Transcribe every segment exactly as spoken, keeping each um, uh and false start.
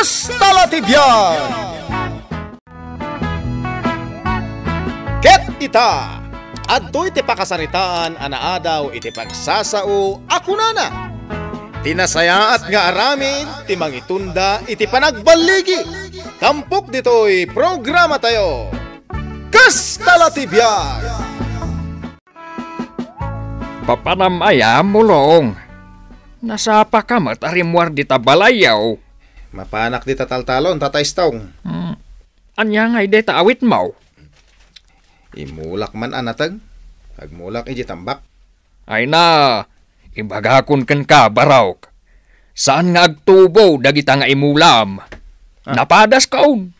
Kasta la ti biag! Ket ita, adtoy ti pakasaritaan a naadaw iti pagsasao a kunana, "Ti nasayaat nga aramid ti mangitunda iti panagballigi." Tampok ditoy programatayo, Kasta la ti biag! Papanam aya, Mulong? Nasapaka met a rimmuar dita balayyo. Mapanak dita taltalon, Tata Istong. Hmm. Ania ngay dayta awitmo? Imulak man a nateng. Agmulak iti tambak. Ay na, ibagakon kenka, Barok. Saan nga agtubo dagita nga imulam. Ah. Napadaskon.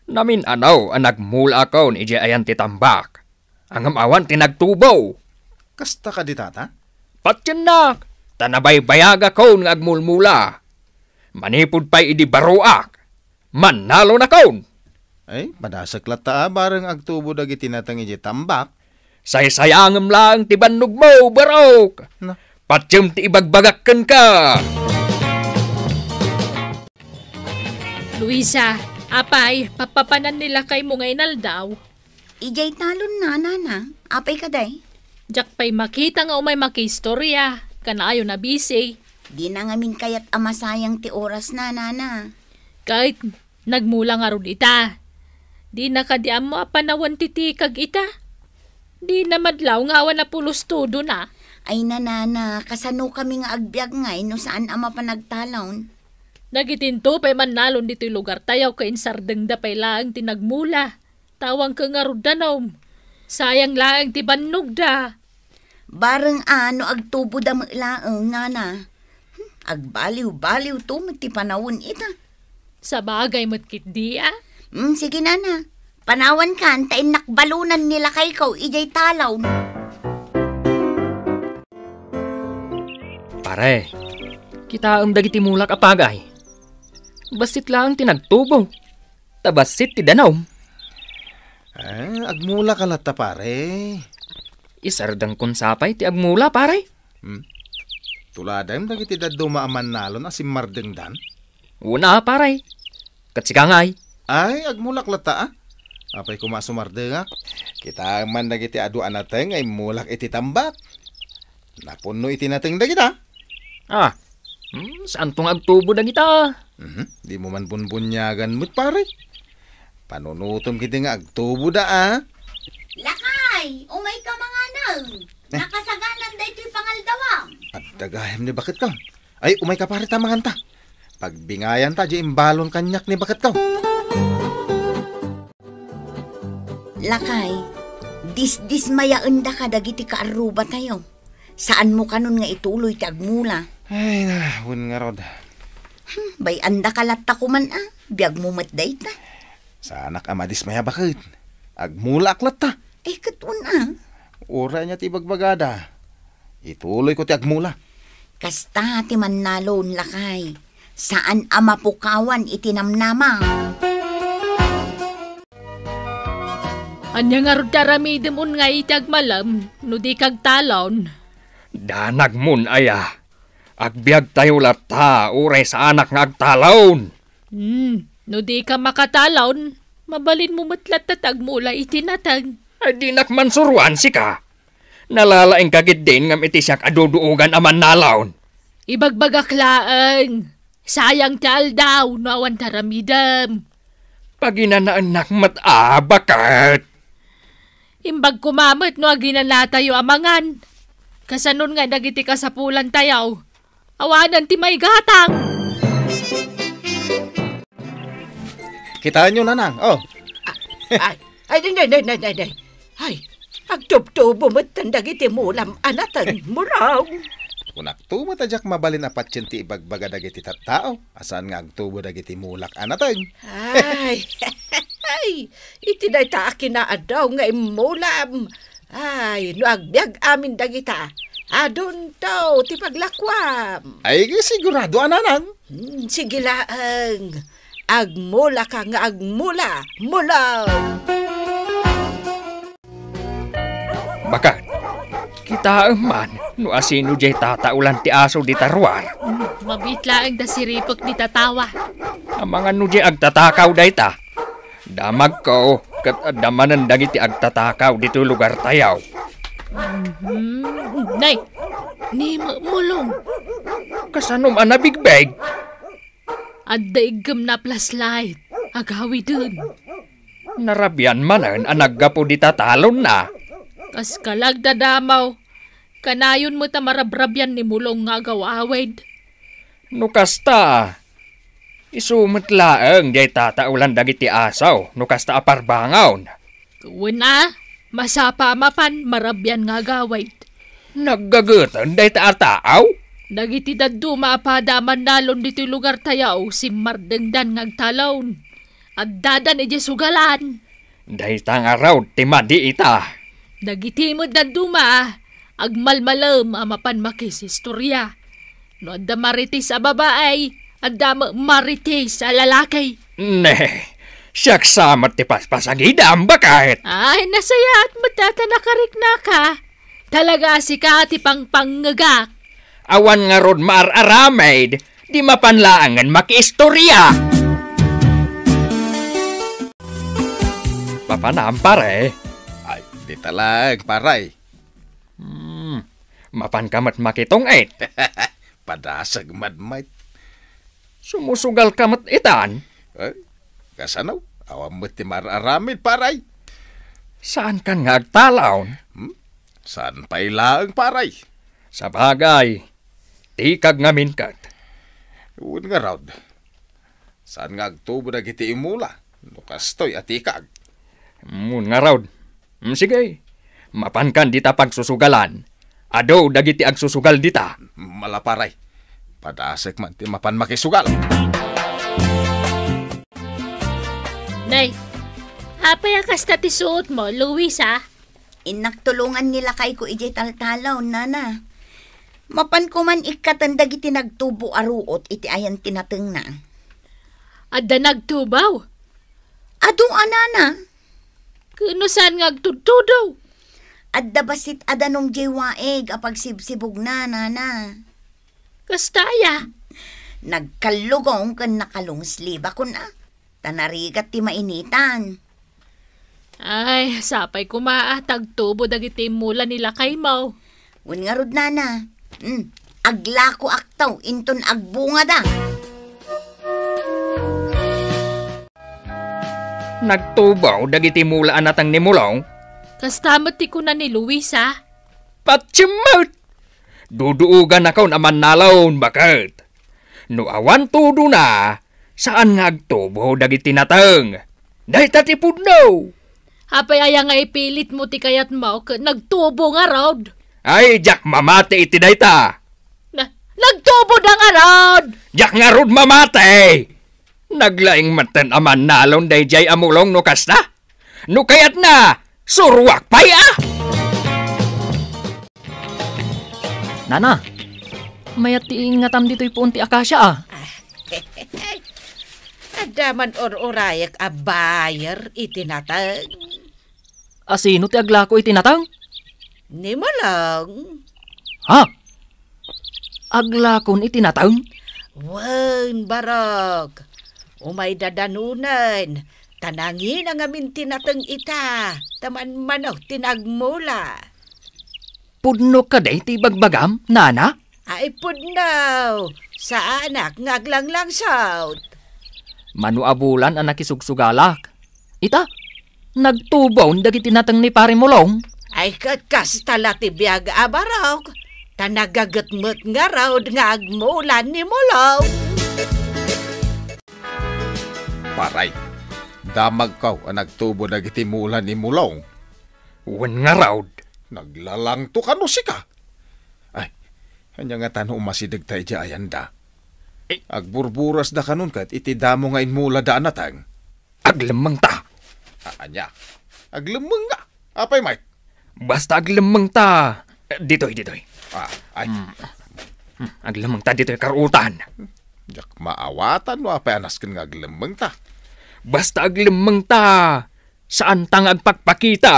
Namin-anaw a nagmulakon idiay ayan ti tambak. Ngem awan ti nagtubo. Kasta kadi, Tata? Patiennak, ta nabaybayagakon nga agmulmula. Manipud pay idi baruak, mannalonakon. Ay, padasek latta a bareng agtubo dagiti nateng idiay tambak. Saysayangem laeng ti bannogmo, Barok. Na. Patiem ti ibagbagak kenka. Luisa, apay, papapanan ni lakaymo nga inaldaw? Idiay talon na, nana. Apay kadi? Diak pay makita nga umay makiistorya. Kanayon a busy. Dina ngamin kayat a masayang ti oras na, nana. Ket nagmula ngarud ita. Dina kadi ammo a panawen ti tikag ita. Dina madlaw nga awan a pulos tudona. Ay, nana, kasanokami nga agbiag ngay no saan a mapan agtalon? Dagiti into pay mannalon ditoy lugartayo ket insardengda pay laeng ti nagmula. Tawangko ngarud danum. Sayang laeng ti bannogda. Bareng a no agtuboda met laeng, nana. Hmm, agbaliw-baliwto met ti panawen ita. Sabagay met ketdi a. Hmm, sige, nana. Panawankan ta innak balonan ni lakayko idiay talon. Pare, kitaem dagiti mulak a pagay. Bassit laeng ti nagtubo. Ta bassit ti danum. Eh, agmulaka latta, pare. Isardengkon sa pay ti agmula, pare. Hmm. Tuladem dagiti dadduma a mannalon a simmardengdan? Una, pare. Ket sika ngay? Ay, agmulak latta, a. Apay koma a sumardengak? Kitaem man dagiti adu a nateng nga immulak iti tambak. Napunno iti nateng dagita. Ah, hmm, saanto nga agtubo dagita? Mhm, dimo man bunbuniagan met, pare. Panunotem ketdi nga agtuboda, a. Lakay, umayka manganen. Eh? Nakasaganan daytoy pangaldawam. Adda gayam ni baketko. Ay, umayka, pare, ta manganta. Pagbingayanta diay imbalon kaniak ni baketko. Lakay, disdismayaendaka dagiti kaarrubatayo. Saanmo kanon nga ituloy ti agmula. Ay, na, wen ngarud. Hmm, bay-andaka latta koman a, biagmo met dayta. Saanak a madismaya baket. Agmulaak latta. Eh, ket wen a. Uray ania ti ibagbagada. Ituloyko ti agmula. Kasta ti mannalon, lakay. Saan a mapukawan iti namnama. Ania ngarud ti aramidem ngay iti agmalem no dika agtalon? Danagmon aya. Agbiagtayo latta uray saanak nga agtalon. Hmm, no dika makatalon, mabalinmo met latta ti agmula iti nateng. Ay, dinak mansuroan sika. Nalalaingka ketdin ngem iti siak a duduogan a mannalon. Ibagbagak laeng, sayang ti aldaw no awan ti aramidem. Paginanaennak met a, baket. Imbag koma met no aginanatayo a mangan. Kasanon nga dagiti kasapulantayo? Awanen ti maigatang. Kitaenyo, nanang, oh. Ah, ay, ay, day, day, day, day, day. Ay, agtubtubo metten dagiti mulam a nateng, Mulong. Kunakto met a diak mabalin a patien ti ibagbaga dagiti tattao a saan nga agtubo dagiti mulak a nateng. Ay, ay, iti dayta a kinaaddaw nga immulam. Ay, no agbiag amin dagita, adunto ti paglakuam. Ay, sigurado a, nanang. Hmm, sige laeng. Agmulaka nga agmula, Mulong. Baket. Taem man, no asino diay tataulan ti aso dita ruar. Mabiit laeng da siripek dita tawa. Amangan no diay agtatakaw dayta. Damagko, ket adda manen dagiti agtatakaw ditoy lugartayo. Mhm. Nay, ni Mu-, Mulong. Kasanom a nabigbeg? Adda iggemna a flashlight. Agawiden. Narabian manen a naggapu dita talonna. Kas kalagdadamaw, kanayon met a marabrabian ni Mulong nga agaw-awid. No kasta, isu met laeng diay tataulan dagiti aso, no kasta a parbangon. Wen a, masapa a mapan marabian nga agawid. Naggageten dayta a tao? Dagiti dadduma a pada a mannalon ditoy lugartayo, simmardengdan nga agtalon. Addadan idiay sugalan. Dayta ngarud ti madi ita. Dagiti met dadduma, agmalmalem a mapan makisistoria. No adda marites a babai, adda met marites a lalaki. Ne, siak sa met ti paspasagidam, baket. Ay, nasayaat met ta nakariknaka. Talaga a sika ti pangpangngegak. Awan ngarud maar-aramid, di mapan laengen makiistoria. Mapanam, pare? Ay, dita laeng, pare. Hmm, mapanka met makitong-it. Padasek met, mate. Sumusugalka met itan? Eh, kasano? Awan met ti mar-aramid, pare. Saankan nga agtalon? Hmm? Saan pay laeng, pare? Sabagay, tikag ngamin ket. Wen ngarud. Saan nga agtubo dagiti imula, no kastoy a tikag? Wen ngarud. Mm, sige. Mapankan dita pagsusugalan. Adu dagiti agsusugal dita. Mala, pare. Padasek man ti mapan makisugal. Nay, apay a kasta ti suotmo, Luisa? Innak tulongan ni lakayko idiay taltalon, nana. Mapanko man ikkaten dagiti nagtubo a ruot iti ayan ti natengna. Adda nagtubo? Adu a, nana. Ket no saan nga agtudtudo? Adda bassit a danum diay waig a pagsibsibugna, nana. Kasta aya? Nagkallugong ken nakalungsliba, kun a. Ta narigat ti mainitan. Ay, sapay koma a ta agtubo dagiti immula ni lakaymo. Wen ngarud, nana. Hmm, aglakoakto inton agbungada. Nagtubo dagiti immula a nateng ni Mulong? Kasta met ti kuna ni Luisa. Patiem met! Duduoganakon a mannalon, baket. No awan tudona, saan nga agtubo dagiti nateng. Dayta ti pudno. Apay aya nga ipilitmo ti kayatmo ket nagtubo ngarud? Ay, diak mamati iti dayta. Na, nagtubo da ngarud! Diak ngarud mamati! Naglaing metten a mannalon daydiay a Mulong no kasta. No kayatna, suruak pay a! Nana, mayat ti ingatam ditoy puon ti akasia a. Adda man ur-urayek a buyer iti nateng. Asino ti aglako iti nateng? Ni Mulong. Ha? Aglakon iti nateng? Wen, barok. Umayda danonen, ta nangina ngamin ti nateng ita, ta manmano ti nagmula. Pudno kadi ti ibagbagam, nana? Ay, pudno. Saanak nga aglanglangsot. Mano a bulan a nakisugsugalak. Ita, nagtubon dagiti nateng ni Pare Mulong. Ay, ket kasta la ti biag a barok, ta nagaget met ngarud nga agmula ni Mulong. Paray, damagko a nagtubo dagiti mula ni Mulong. Wen ngarud. Naglalangto kano sika? Ay, ania ngata no umasideg ta idiay ayanda? Eh. Agburburasda kanon ket iti damo nga inmulada a nateng. Aglemmengta. A-, ania? Aglemmeng nga? Apay, Mike? Basta aglemmengta. Eh, ditoy, ditoy. Ah, ay. Hmm. Hmm, aglemmengta ditoy karutan. Diak maawatan no apay a nasken nga aglemmengta. Basta aglemmengta. Saanta nga agpakpakita.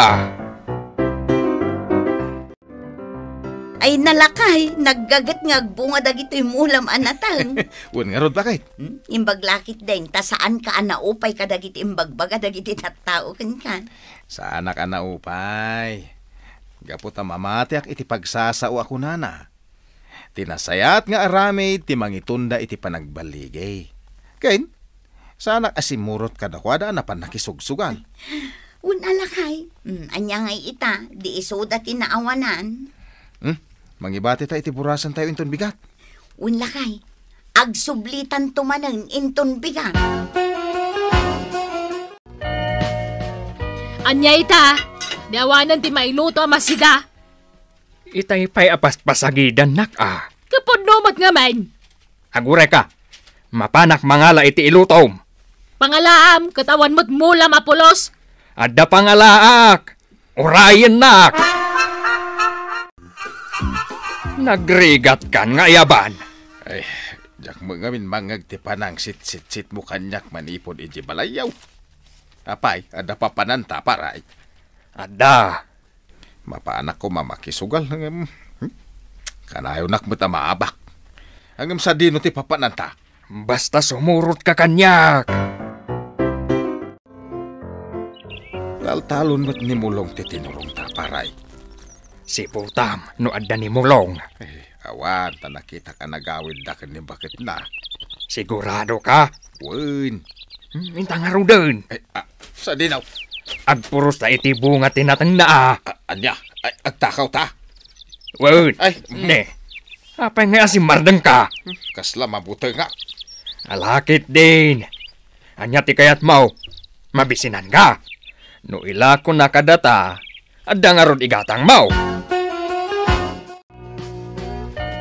Ay, nalakay, naggaget nga agbunga dagitoy mulam a nateng. Wen ngarud, baket? Hmm? Imbag la ketdin, ta saanka a naupay kadagiti imbagbaga dagiti tattao kenka. Saanak a naupay. Gapu ta mamatiak iti pagsasao a kunana, "Ti nasayaat nga aramid ti mangitunda iti panagbaligi." Ken, saanak a simmurot kadakuada a napan nakisugsugal. Wen a, lakay. Hmm, ania ngay ita, di isuda ti naawanan? Hmm? Mangibatita iti burasantayo inton bigat. Wen, lakay. Agsublitanto manen inton bigat. Ania ita? Di awanen ti mailuto a masida. Itay pay a paspasagidannak a. Kapudno met ngamin. Agurayka. Mapanak mangala iti ilutom. Pangalaam, ket awan met mulam a pulos. Adda pangalaak. Urayennak. Nagrigatkan nga ayaban. Ay, diak met ngamin mangngeg ti panangsitsittitmo kaniak manipud idiay balayyo. Apay, adda papananta, paray? Adda. Mapanak koma makisugal, ngem, hmm? Kanayonak met a maabak. Ngem sadino ti papananta? Basta sumurotka kaniak. Taltalon met ni Mulong ti tinurongta, paray. Siputam no adda ni Mulong. Eh, awan, ta nakitak a nagawidda ken ni baketna. Sigurado ka? Wen. Hmm, inta ngaruden. Eh, ah, sadino? Agpuros ta iti bunga ti natengna a. Ah, ania? Ay, agtakaw ta? Wen. Ay, mm. Ne. Apay nga asimmardeng ka? Hmm, kasla mabutengak. Alakit din. Ania ti kayatmo? Mabisinan ka? No ilako na kadata, adda ngarud igatangmo.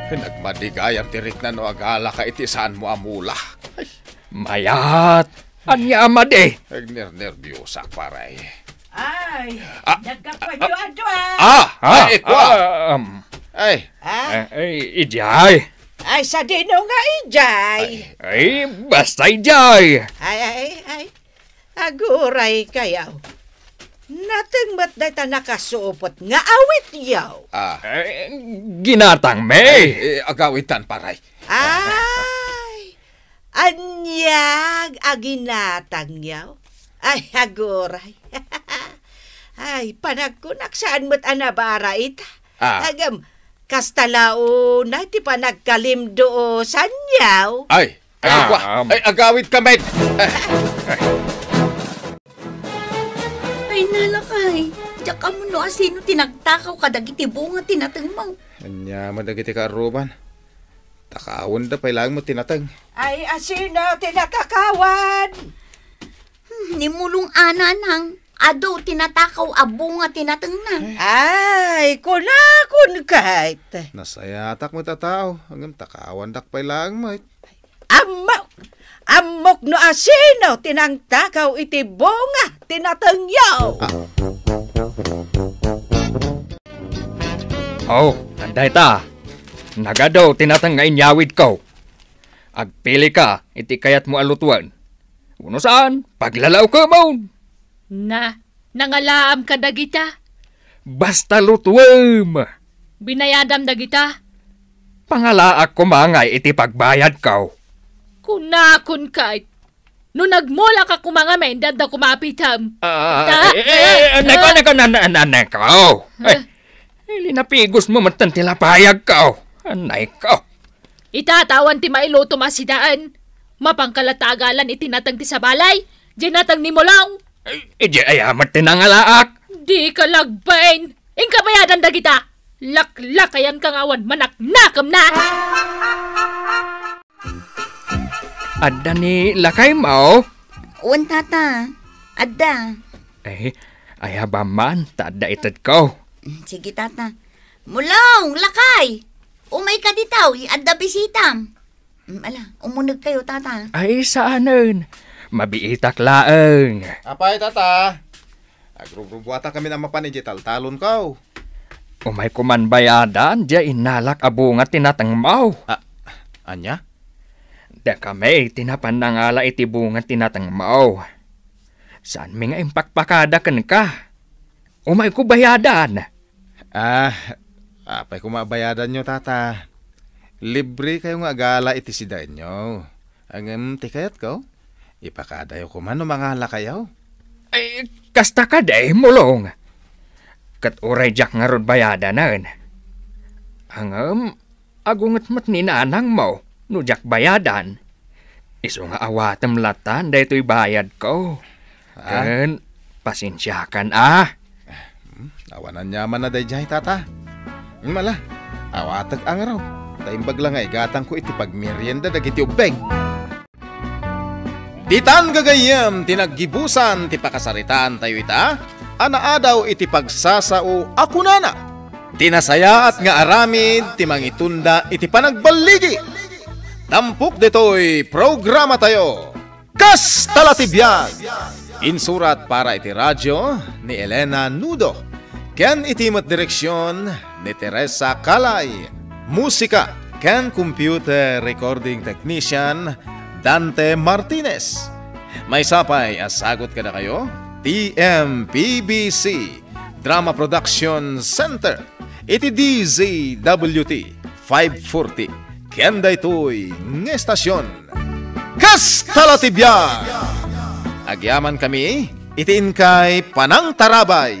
Nagmadi gayam ti rikna no agala ka iti saanmo a mula. Ay. Mayat! Ania a madi? Agnernerbiosak, paray. Ay, ah, nagkapuenyo ah, a dua. Ah, ah, ay, ikwa. Ah, um, ay. Ah? Eh, eh, idiay. Ay, sadino nga idiay? Ay, ay, basta idiay. Ay, ay, ay. Aguray kayo. Nateng met dayta nakasupot nga awityo. Ah. Eh, ginatang, me. Ay, eh, agawitan, paray. Ay, aniag a ginatangyo? Ay, aguray. Ay, panagkunak saan met a nabara ita. Ah. Agam, kasta la unay ti panagkalimduosanyo. Ay, ay, ah, kwa. Um. Ay, agawid ka, men. Ay, nalakay. Diak ammo no asino ti nagtakaw kadagiti bunga ti natengmo. Ania man dagiti kaaruban? Takawenda pay laeng met ti nateng. Ay, asino ti natakawan? Hmm, ni Mulong a nanang, adu ti natakaw a bunga ti natengna. Ay, kunakon ket. Nasayatak met a tao, ngem takawandak pay laeng met. Ammok! Ammok no asino ti nangtakaw iti bunga ti natengyo! Ah. Oh, adda ita. Nagadu ti nateng nga inyawidko. Agpili ka iti kayatmo a lutoen. Wenno saan, paglalaokemon. Na, nangalaam kadagita? Basta lutuem. Binayadam dagita? Pangalaak koma ngay iti pagbayadko. Kunakon ket, no nagmula ka koma ngamin, adda koma apitem. Ah, ta-, eh, eh, eh, eh, nako, ah, nako, nan-, nan-, nako. Eh. Eh, linapigos mo metten ti lapayagko. Anay ko. Ita, ta awan ti mailutom a sidaen. Mapanka latta agalan iti nateng ti sabali, diay nateng ni Mulong. Ay, idiay aya met ti nangalaak. Dika lagbay. Inka bayadan dagita. Laklakayanka nga awan manaknakemna. Adda ni lakaymo? Wen, tata. Adda. Eh, ayabam man, ta adda itedko. Mm, sige, tata. Mulong, lakay! Umayka ditoy, adda bisitam. Mm, ala, umunegkayo, tata. Ay, saanen. Mabiitak laeng. Apay, tata? Agrubrubuatakami a mapan idiay taltalonko. Umayko man bayadan diay innalak a bunga ti natengmo. Ah, ania? Dakami ti napan nangala iti bunga ti natengmo. Saanmi nga impakpakada kenka. Umayko bayadan. Ah, Apay koma a bayadanyo, tata? Libre kayo nga agala iti sidaenyo. Ngem ti kayatko, ipakadayo koma no mangalakayo. Ay, kasta kadi, Mulong. Ket uray diak ngarud bayadanen. Ngem, agunget met ni nanangmo no diak bayadan. Isu nga awatem latan daytoy bayadko. Ah? Ken, pasensiakan a. Hmm, awan aniaman a daydiay, tata. Hmm, ala, awatek a ngarud. Ta imbag la nga igatangko iti pagmerienda dagiti ubbing. Ditan gagayyem ti naggibusan ti pakasaritaan tayo ita, a naadaw iti pagsasao a kunana, "Ti nasayaat nga aramid ti mangitunda iti panagballigi." Tampok ditoy programa tayo. Kasta la ti biag! Insurat para iti radyo ni Elena Nudo, ken iti met direksion ni Teresa Calay. Musika ken computer recording technician, Dante Martinez. Maysa pay a sagut kadakayo, T M P B C Drama Production Center, iti D Z W T five forty, ken daytoy nga estasion. Kasta la ti biag! Agyamankami iti inkay panangtarabay.